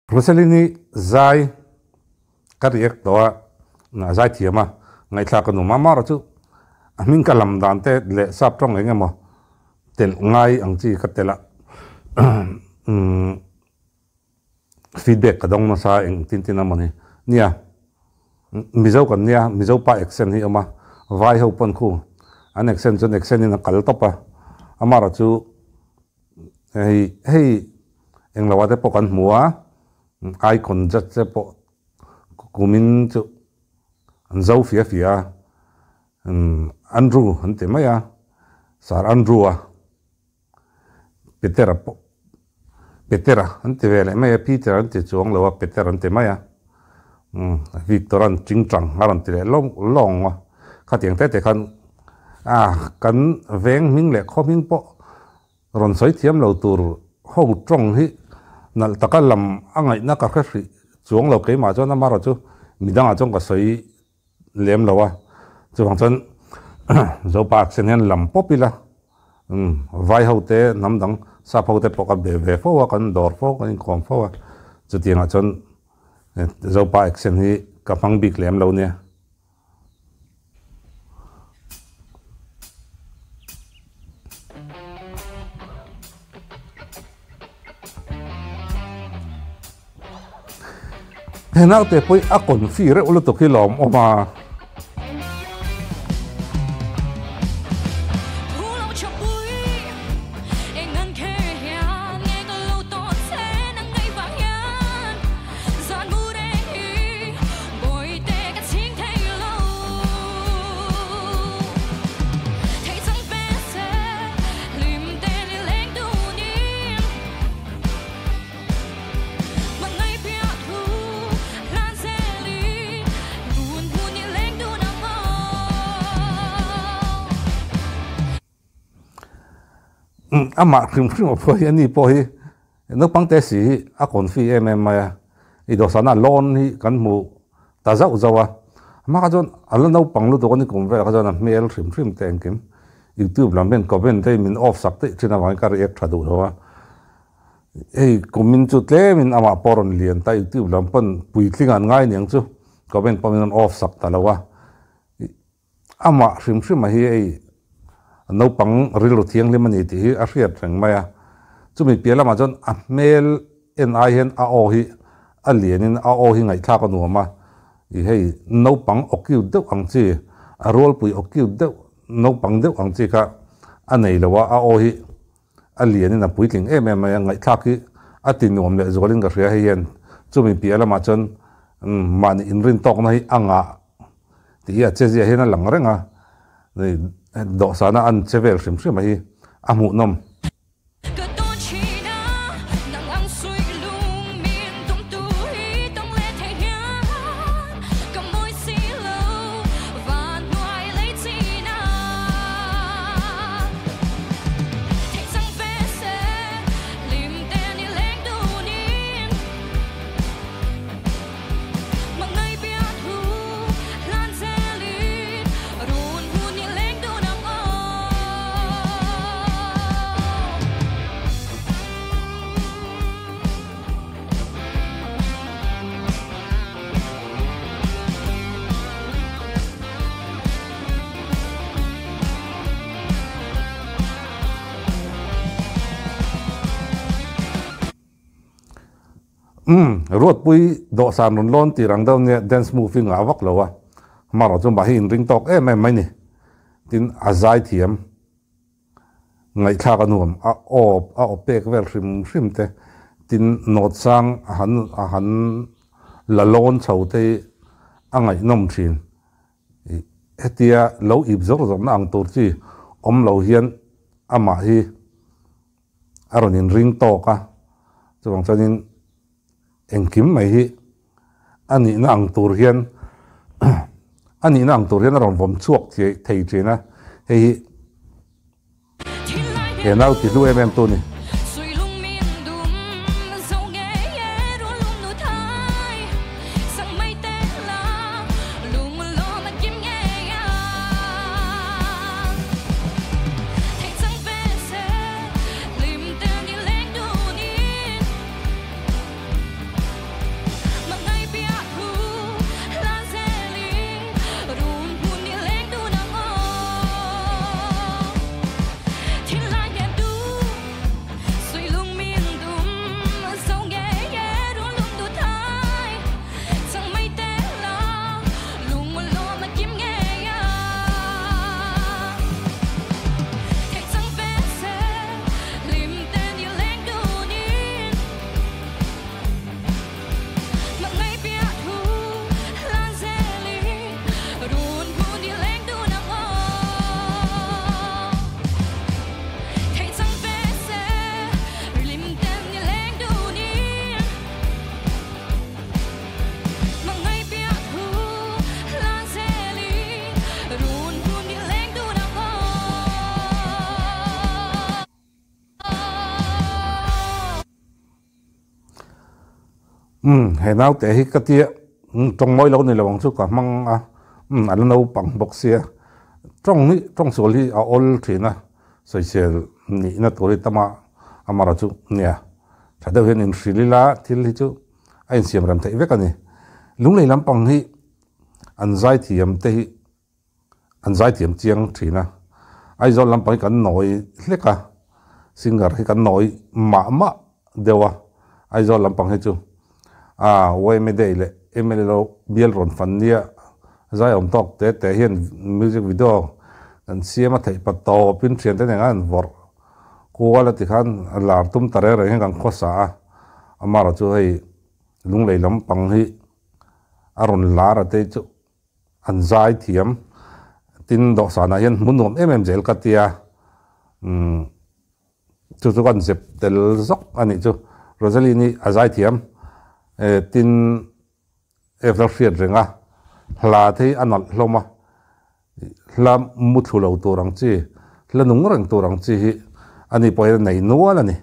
Roselini zai ka react tawh a, a zai thiam a, ngaihthlak ka nuam a, amaherawh chu a hming ka lam dan te leh sap tawng eng emaw telh ngai ang chi ka telh a, feedback ka dawng nasa eng tin tin a mawni. Nia, Mizo kan nia, Mizo pa accent hi a awm a, vai ho pawn khu an accent chuan accent in a kal tawp a, amaherawh chu Hei hei englo ah te pawh kan hmu a, icon judge te pawh kumin chu an zo fia fia a, Andrew an ti mai a, Sir Andrew a, Petera pawh Petera an ti ve leh mai a, Peter an ti chuang lo a, Peter an ti mai a, Victor an chingchang a rawn ti leh lawng lawng a, khatiang te te khan a kan veng hming leh khaw hming pawh Rawn sawi thiam lo tur ho tawng hi nalh taka lam a ngaihna ka hre hrih chuang lo keimah chuan amaherawh chu midangah chuan ka sawi lem lo a, chuvang chuan Zopa accent hian lam pawp ila vai ho te hnam dang sap ho te pawh ka be ve fo a, kan dawr fo kan inkhawm fo a, chutiangah chuan Zopa accent hi ka hmang bik lem lo nia. He naute pawh hi a confi reuh lutuk hi lawm awm a. Amah hrim hrim a phuah hi ani pawh hi naupang te si hi a confi em em mai a, i dawhsana lawn hi kan hmu ta zauh zauh a, amah kha chuan a la naupang lutuk a ni kum velah kha chuan a hmel hrim hrim te engkim youtube lam hian comment te min off sak daih thin avangin ka react tha duh lo a, hei kumin chu tlemin amah pawh rawn lian ta youtube lam pawn puitling an ngai niang chu comment pawh min rawn off sak ta lo a. Amah hrim hrima hi ei naupang rilru thianghlim a ni tih hi a hriat reng mai a. Chumi piah lamah chuan a hmel en ai hian a aw hi a lianin a aw hi ngaihthlak a nuam a. Ih hei naupang aw cute deuh ang chi, a rualpui aw cute deuh, naupang deuh ang chi kha a nei lo a, a aw hi a lianin a puitling em em mai a, ngaihthlak hi a ti nuam leh zualin ka hria hei hian chumi piah lamah chuan mahni inrin tawkna hi a ngah tih hi a che ziah hian a lang reng a, dawhsana an che vel hrim hrim a hi a hmuhnawm. Umm, Ruatpui dawhsan rawn lawn tir ang deuh nia dance move hi ngah vak lo a, amaherawh chu mah hi inring tawk em em mai ni. Tin, a zai thiam. Ngaihthlak a nuam, a aw a aw pek vel hrim hrim te, tin nawt sang a han a han la lawn chho te hi a ngaihnawm thin. Ih hetia lo ip zawr zawrna ang tur chi awm lo hian amah hi a rawn inring tawk a, chuvang chuanin engkim mai hi a nihna ang tur hian a nihna ang tur hian a rawn vawm chhuak thei thin a, hei hi he nau ti hlu em em tu a ni. Umm he naute hi ka tia tawng mawi lo ni lo ang chu ka hmang a, umm a la naupang bawk sia, tawng hi tawng sual hi a awl thin a, sawisel nihna tur hi tama amara chu nia tha deuh hian inhrilh ila thil hi chu a insiam rem theih vek a ni. Lunglei lampang hi an zaithiam te hi an zaithiam chiang thin a, Aizawl lampang hi kan nawi hlek a, singer hi kan nawi mah mah deuh a, Aizawl lampang hi chu a yma day leh mla lo bial rawn fan nia zai awm tawk te te hian music video kan siam a theih pa tawpin thiante nen khan an vawrh kual a tikhan a lar tum ta reng reng hian kan khawsa a, amaherawhchu chu hei lunglei lampang hi a rawn lar a te chu. An zai thiam. Tin, dawhsanah hian hmu nuam em em zel ka tia. Umm, chu chu kan zep tel zawk a nih chu. Rosaline hi a zai thiam. E, tin, Evla hriat reng a, hla te hi a nalh hlawm a. Hla mu thlu lo tur ang chi, hla nung reng tur ang chi hi ani pawh hian a nei nual a ni.